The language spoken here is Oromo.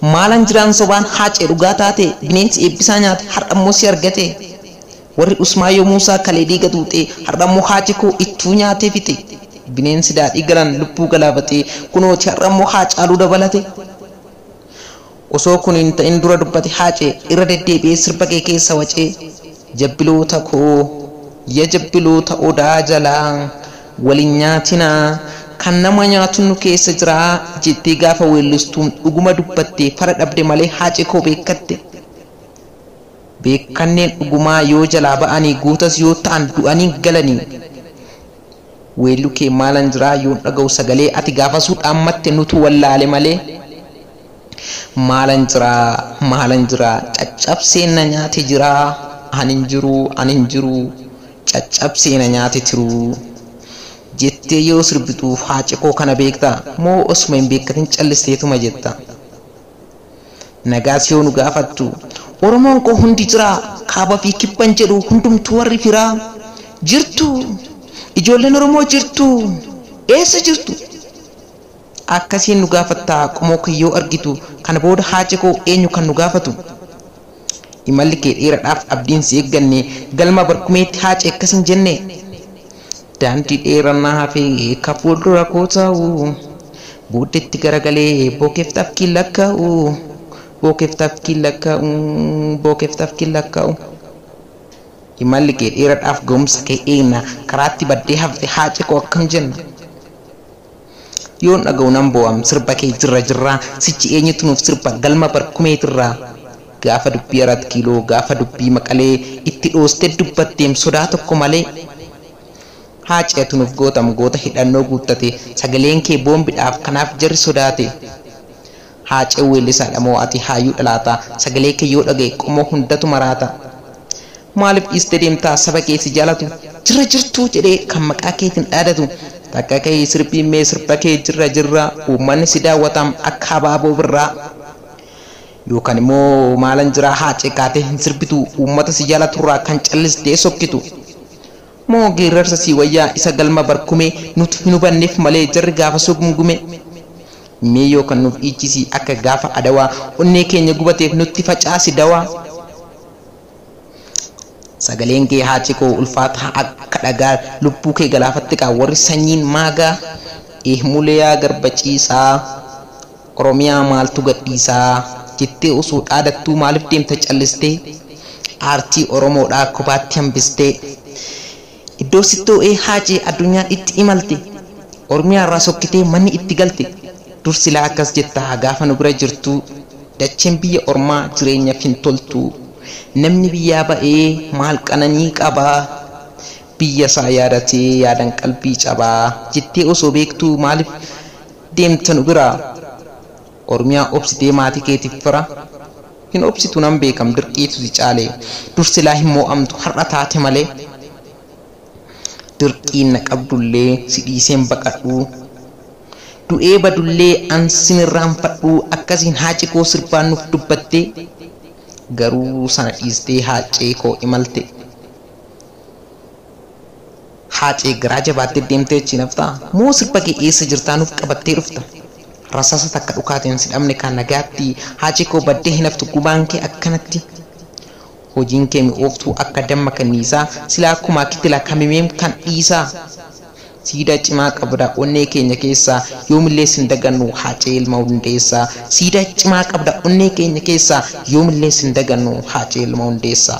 Maalan jiraan sobaan Haacee dhugaa taate, bineensi eebbisaa nyaate har'ammoo si argate. Warri Usmaayyoo Muusaa kalee dhiiga tuuxee har'ammoo Haacee koo ittuu nyaatee fixe. Bineensi daadhii galan lubbuu galaafatee kunooti har'ammoo Haacaaluu dabalate. Osoo kun hin ta'in dura dubbate Haacee irra deddeebi'ee sirba kee keessa wacee, jabbiloota koo ya jabbiloota odaa jalaa waliin nyaatinaa kan nama nyaatu nu keessa jiraa jettee gaafa weellistuun dhuguma dubbattee fara dhabde malee Haacee koo beekkatte. Beekanneen dhugumaa yoo jalaa ba'anii gootas yoo ta'an du'anii galanii. Weellu kee maalan jiraa yoon dhaga'u sagalee ati gaafasuu dhaammatte nutu wallaale malee. Maalan jiraa maalan jiraa caccabsee na nyaate jiraa anin jiru anin jiru caccabsee na nyaate tiruu. Jettee yoo sirbituuf Haacee koo kana beektaa moo osuma hin beekkatin callisteetuma jetta. Nagaas yoo nu gaafattu Oromoon koo hundi jiraa kaaba fi kibban jedhu hundumtuu warri firaa jirtu ijoolleen Oromoo jirtu eessa jirtu akkasiin nu gaafattaa qomoo kee yoo argitu kana booda Haacee koo eenyu kan nu gaafatu. Imalli kee dheeraadhaaf abdiin si eegganne galma barkumeetti Haacee akkas hin jenne. Daandii dheerannaa hafee ka fuuldura koo taa'u booddeetti garagalee bookeef tafkii lakkaa'u bookeef tafkii lakkaa'u bookeef tafkii lakkaa'u. Imalli kee dheeraadhaaf ga'umsa kee eegna karaatti baddee hafte Haacee koo akkam jenna. Yoon dhaga'u nan boo'am sirba kee jirra jirraa sichi eenyutu nuuf sirba galma barkumeetirraa. Gaafa dubbii 4 kiiloo gaafa dubbii maqalee itti dhoostee dubbatteem sodaa tokko malee. Haaceetu nuuf gootam goota hidhannoo guuttate sagaleen kee boombiidhaaf kanaaf jarri sodaate. Haacee weellisaadha moo ati hayyuu dhalaata sagalee kee yoo dhaga'e qomoo hundatu maraata. Maaliif dhiistee deemtaa saba kee si jaalatu jirra jirtuu jedhee kan maqaa keetiin dhaadatu. Takka kee sirbii mee sirba kee jirra jirra uummanni si daawwatam akka abaaboo birraa. Yookaan immoo maalan jiraa Haacee kaatee hin sirbitu uummata si jaalaturraa kan callistee sokkitu. Moo geerarsa si wayyaa isa galma barkumee nuti hin hubanneef malee jarri gaafa sugungume. Mee yookaan nuuf dhiichisii akka gaafa adawaa onnee keenya gubateef nutti facaasi dawaa. Sagaleen kee Haacee koo ulfaataa akka dhagaa lubbuu kee galaafatte qaa warri sanyiin maagaa. Eehmulee yaa garba ciisaa Oromiyaa maaltu gadhiisaa jettee osoo dhaadattuu maaliif deemta callistee aartii Oromoodhaa kophaatti hambistee. Iddoo sittoo'ee Haacee addunyaan itti imalte Oromiyaa irraa sokkitee manni itti galte. Dur silaa akkas jettaa gaafa nu bira jirtu dacheen biyya ormaa jireenyaaf hin toltu. Namni biyyaa ba'ee maal qananii qabaa biyya isaa yaadatee yaadan qalbii cabaa jettee osoo beektuu maaliif deemta nu biraa. Oromiyaa obsitee maatii keetiif fira hin obsitu nan beekam dirqiitu si caale dur silaa hin moo'amtu har'a taate malee. Dirqiin na qabdullee si dhiiseen baqadhu du'ee badullee an sinirraanfadhu akkasiin Haacee koo sirbaan nuuf dubbatte garuu sana dhiistee Haacee koo imalte. Haacee garaa jabaattee deemtee achi naftaa moo sirba kee eessa jirtaa nuuf qabattee dhufta. Rasaasa takka dhukaateen si dhabne kan nagaatti Haacee koo baddee hin haftu gubaan kee akkanatti. Hojiin kee mi'ooftuu akka damma kanniisaa silaa akkuma kitila kamimeem kan dhiisaa. Siidaa cimaa qabda onnee keenya keessaa yoomillee sin dagannu Haacee ilma Hundeessaa. Siidaa cimaa qabda onnee keenya keessaa yoomillee sin dagannu Haacee ilma Hundeessaa.